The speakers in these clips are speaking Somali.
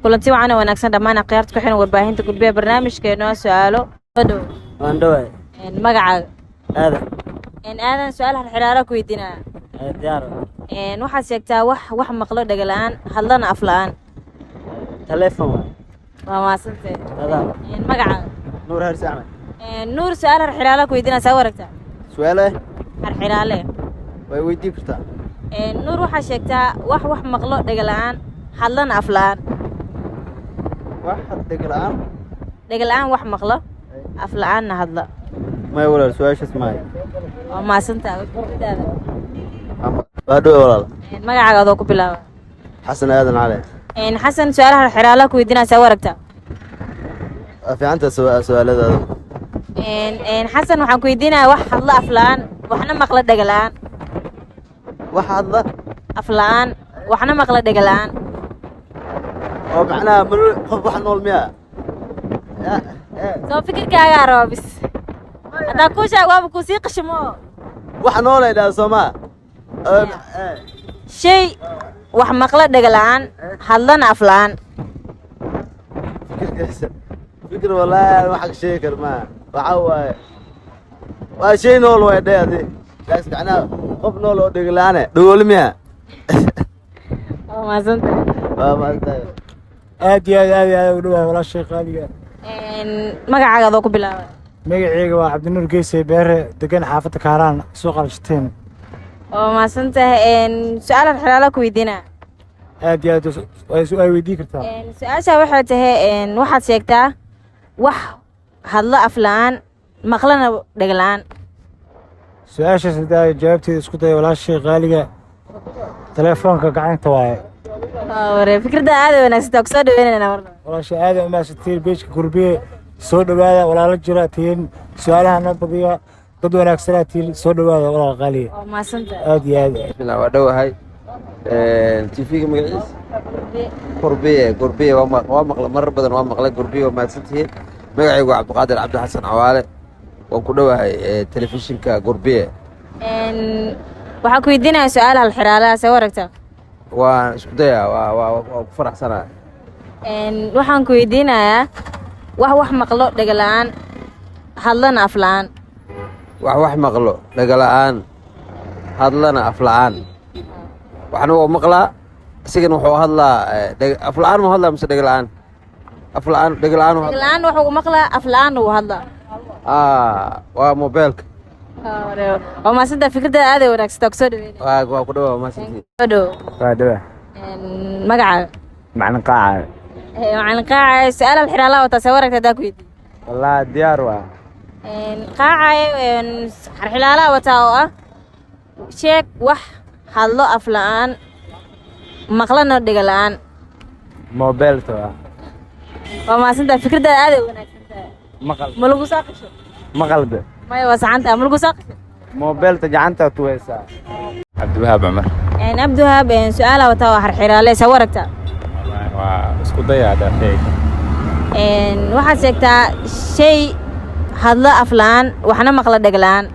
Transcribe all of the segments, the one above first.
Kulanti wacan oo wanaagsan dhammaan akhyaarta ku xiran warbaahinta Gudbiya. Barnaamijkeena waa su-aalo. Soo dhow. Waan dhawaay. Magacaaga? Aadan. Aadan, su-aal xirxiraala ku weydiinaya. Diyaar. Waxaad sheegtaa wax wax maqlo dhega la-aan, hadlana af la-aan. Telefoon waay. Waa mahadsantee. Adaa. Magacaaga? Nuur Harsi Axmed. Nuur, su-aal xirxiraala ku weydiinaya, saa u aragtaa? Su-aale? Xirxiraale. Way weydii kartaa. Nuur, waxaad sheegtaa wax wax maqlo dhega la-aan, hadlana af la-aan. Wax dheg la-aan? Dhega la-aan wax maqlo, af la-aanna hadla. Maya walaal, su-aashaas maayo. Waa mahadsantaha fikradaada. Waa dhawaay, walaal. Magacaaga adoo ku bilaaba? Xasan Aadan Cali. Xasan, su-aalaha xiraalaha ku weydiinaya, saa u aragtaa? Waa fiicanta su-aaladaada. Xasan, waxaan ku weydiinayaa wax hadla af la-aan, waxna maqla dhega la-aan. Wax hadla? Af la-aan, waxna maqla dhega la-aan. Oo macnaha mal qof wax nool miya? Soo fikirkaagaa raba bis haddaa kuu sheeg, waaba kuu sii qashimo. Wax nool ay dhaha soomaa? Shay wax maqla dhega la-aan, hadlana af la-aan. Fikirkaas fikir wallaahi wax ka sheegi kar maa. Waxaa waaye waa shay nool waay dhe adi, laakiin macnaha qof nool oo dheg la-aane dhagoole miya? Waa mahadsantahay. Waa mahadsantahay. Aad iyo aad, aad iyo aad ugu dhawahay, walaashay qaaliga. Magacaaga adoo ku bilaaba? Magaceyga waa Cabdinuur Geysey Beere, degan xaafadda Kaaraan, suuqa Alshatiin. Waa mahadsantahay. Su-aalan xiraala ku weydiinaa. Aad iyo aad, way weydii kartaa. Su-aasha waxay tahay, waxaad sheegtaa wax hadlo af la-aan, maqlana dheg la-aan. Su-aashaas hadaa jawaabteeda isku daya, walaashay qaaliga, telefoonka gacanta waaye. Ware, fikradda aad ay wanaagsantaa, kusoo dhaweynayna marna. Walaashay, aad ay umahadsantiin. Page-ka Gurbiye soo dhowaada, walaalo jira tihiin, su-aalaha noo badiya, dad wanaagsanaa tihiin. Soo dhowaada, walaal qaaliga. Waa mahadsantahay. Aad iyo aad. Bismillah, waa dhowahay. TV-ga magaciisa Gurbiye. Gurbiye waa maqla marar badan, waa maqlay Gurbiye. Waa mahadsantihiin. Magacaygu waa Cabdiqaadir Cabdi Xasan Cawaale. Waan ku dhowahay telefishinka Gurbiye. Waxaan ku weydiinaya su-aal hal xiraalaha, see u aragtaa? Waan isku dayaa, waa ku faraxsanaa. Waxaan ku weydiinayaa wax wax maqlo dhega la-aan, hadlana af la-aan. Wax wax maqlo dhaga la'aan, hadlana af la'aan. Waxna waa maqlaa, isigana wuxuu hadlaa af la'aan mu hadlaa mise dhega la'aan? Af la'aan, dhega la'aan u dhega hadlaa. La-aan wuxuu maqlaa, af la-aanna wuu hadlaa. Ah, waa mobeelka. Waa mahadsantahay, fikradda aad ay wanaagsantaa, kusoo dhaweynaya. Waa ku dhawaa, mahadsantihiin. Soo dhow. Waa dhawa. Magacaaga? Macalin Qaaca. Macalin Qaaca, su-aal hal xiraalaha wataa, see u aragtaa haddaa ku weydiiyo? Wallaahi diyaar waa. Qaacay, xirxilaalaha wataa oo ah, sheeg wax hadlo af la-aan, maqlana dhega la-aan. Mobeelta waa. Waa mahadsantahay, fikraddaada aad ay wanaagsan tahay. Maqal. Ma lagu soo qasho? Maqalbe. Maya, waa saxan tahay. Ma lagu soo qasho? Mobeelta gacanta ku haysaa. Cabdiwahaab Cumar. Cabdiwahaab, su-aalaha wataa waa xirxiraale, see u aragtaa? Waa isku daya haddaa sheegi. Waxaad sheegtaa shay hadlo af la-aan, waxna maqla dheg la-aan.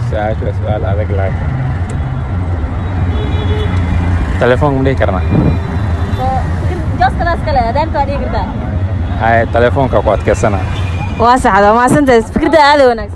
Su-aashu waa su-aal adag, laakiin telefoonka ma dhihi karnaa? Jooskadaas kale adaanka waa dhihi kartaa. Haye, telefoonka ku adkeysana. Waa saxda, waa mahadsantahay, fikradda aad ay wanaagsan.